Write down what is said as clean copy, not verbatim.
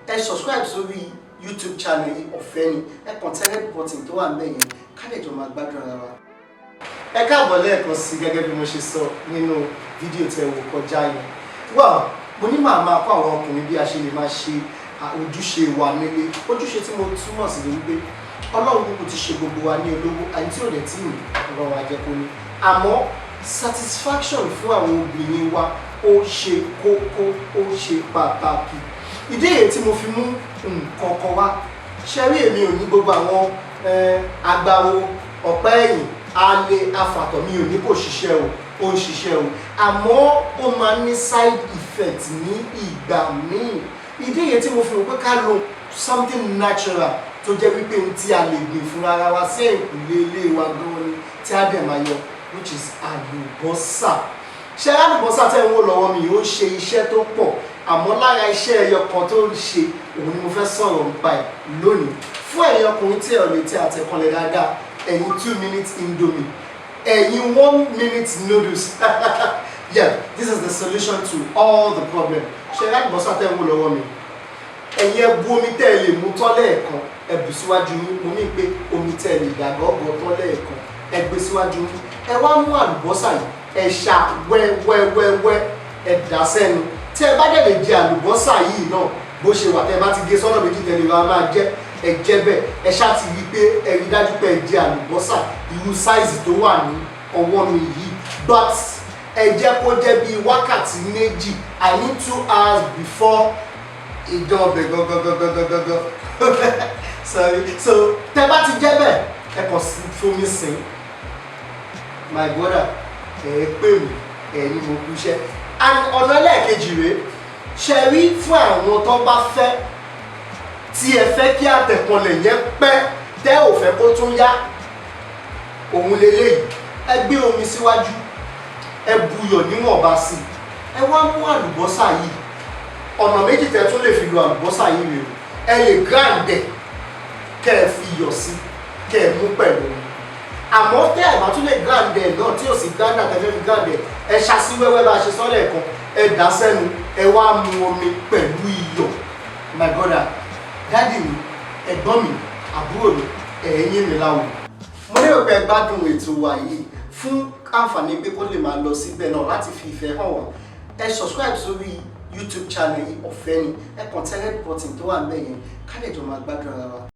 Ẹ subscribe sórí YouTube channel yìí, ọ̀fẹ́ ni. Ẹ kàn tẹ red button tó wà níbẹ̀ yẹn, ká lè jọ máa gbádùn ara wa. Ẹ káàbọ̀ lẹ́ẹ̀kan sí. Gẹ́gẹ́ bí mo ṣe sọ nínú fídíò tẹ wò kọjá yẹn, well, mo ní màá máa kọ́ àwọn ọkùnrin bí a ṣe lè máa ṣe ojúṣe wa nílé. Ojúṣe tí mo túmọ̀ sí ni wípé Ọlọ́run kúkú ti ṣe gbogbo wa ní olówó, àyè tí ò dẹ̀ tí ì ní, Ọlọ́run á jẹ́ kó ní. Àmọ́ satisfaction fún àwọn obìnrin wa, ó ṣe kókó, ó ṣe pàtàkì. Ìdí èyí tí mo fi mú nǹkan kan wá ṣe rí, èmi ò ní gbogbo àwọn agbawo ọ̀pẹ́ ẹ̀yìn alẹ́ afàtọ̀, mi ò ní kò ṣiṣẹ́ o, ó ń ṣiṣẹ́ o, àmọ́ ó máa ń ní side effect ní ìgbà míì. Ìdí èyí tí mo fi rò pé ká lo something natural, tó jẹ́ wípé ohun tí a lè gbìn fúnra ara wa sí ẹ̀yìnkùlé ilé wa gan ni, tí a dẹ̀ máa yọ, which is àlùbọ́sà. Ṣé àlùbọ́sà tẹ́ ń wò lọ́wọ́ mi, ó ń ṣe iṣẹ́ tó pọ̀, àmọ́ lára iṣẹ́ ẹyọ kan tó ń ṣe, òun ni mo fẹ́ sọ̀rọ̀ nípa ẹ̀ lónìí. Fún ẹ̀yin ọkùnrin tí ẹ̀ ò lè tẹ àtẹ̀kànlẹ̀ dáadáa, ẹ̀yin 2 minute Indomie, ẹ̀yin 1 minute noodles, yeah, this is the solution to all the problem. Ṣé àlùbọ́sà tẹ́ ń wò lọ́wọ́ mi, ẹ̀yin ẹ bu omi tẹ́ ẹ lè mú tán lẹ́ẹ̀kan, ẹ bù síwájú yín. Mo ní pé omi tẹ́ ẹ lè dàgọ́gọ́ tán lẹ́ẹ̀kan, ẹ gbé síwájú yín. Ẹ wá mú àlùbọ́sà yìí, ẹ ṣá wẹ́wẹ́wẹ́wẹ́, ẹ dà sẹ́nu. Tí ẹ bá dẹ̀ lè jẹ àlùbọ́sà yìí náà bó ṣe wà, tẹ́ ẹ bá ti gé sọ́nà méjì, tẹ́ lè máa máa jẹ, ẹ jẹ bẹ́ẹ̀. Ẹ ṣá ti rí i pé ẹ rí dájú pé ẹ jẹ àlùbọ́sà irú size tó wà ní ọwọ́ mi yìí, but ẹ jẹ́ kó jẹ́ bíi wákàtí 2, I mean 2 hours before ìdán ọbẹ̀ gangan gangan gangan gangan. Sorry. So tẹ́ bá ti jẹ́ bẹ́ẹ̀, ẹ kàn fomi sìn. My brother, ẹ pè mí, ẹ ní mo kú iṣẹ́. And ọ̀nà ẹlẹ́ẹ̀kejì rèé. Ṣe rí, fún àwọn tó bá fẹ́, tí ẹ fẹ́ kí àtẹ̀kànlẹ̀ yẹn pẹ́, tẹ́ ò fẹ́ kó tún yá, òun leléyìí. Ẹ gbé omi síwájú, ẹ buyọ̀ níwọ̀nba sí i, ẹ wá mú àlùbọ́sà yìí. Ọ̀nà méjì tẹ́ tún lè fi lo àlùbọ́sà yìí rèé o. Ẹ lè grind ẹ̀, kẹ́ ẹ fi iyọ̀ sí, kẹ́ ẹ mú pẹ̀lú omi. Àmọ́ tẹ́ ẹ̀ bá tún lè grind ẹ̀ náà, tí ò sí grinder tẹ́ fẹ́ fi grind ẹ̀, ẹ ṣá sí wẹ́wẹ́ bá a ṣe sọ lẹ́ẹ̀kan, ẹ dà sẹ́nu, ẹ wá mu omi pẹ̀lú iyọ̀. My brother, daddy mi, ẹ̀gbọ́n mi, àbúrò mi, ẹ̀yin mi láwùjọ. Mo lérò pé ẹ gbádùn ètò wa yìí. Fún àǹfààní pé kó lè máa lọ síbẹ̀ náà láti fi ìfẹ́ hàn wá, ẹ subscribe sórí YouTube channel yìí, ọ̀fẹ́ ni. Ẹ kàn tẹ red button tó wà níbẹ̀ yẹn, ká lè jọ máa gbádùn ara wa.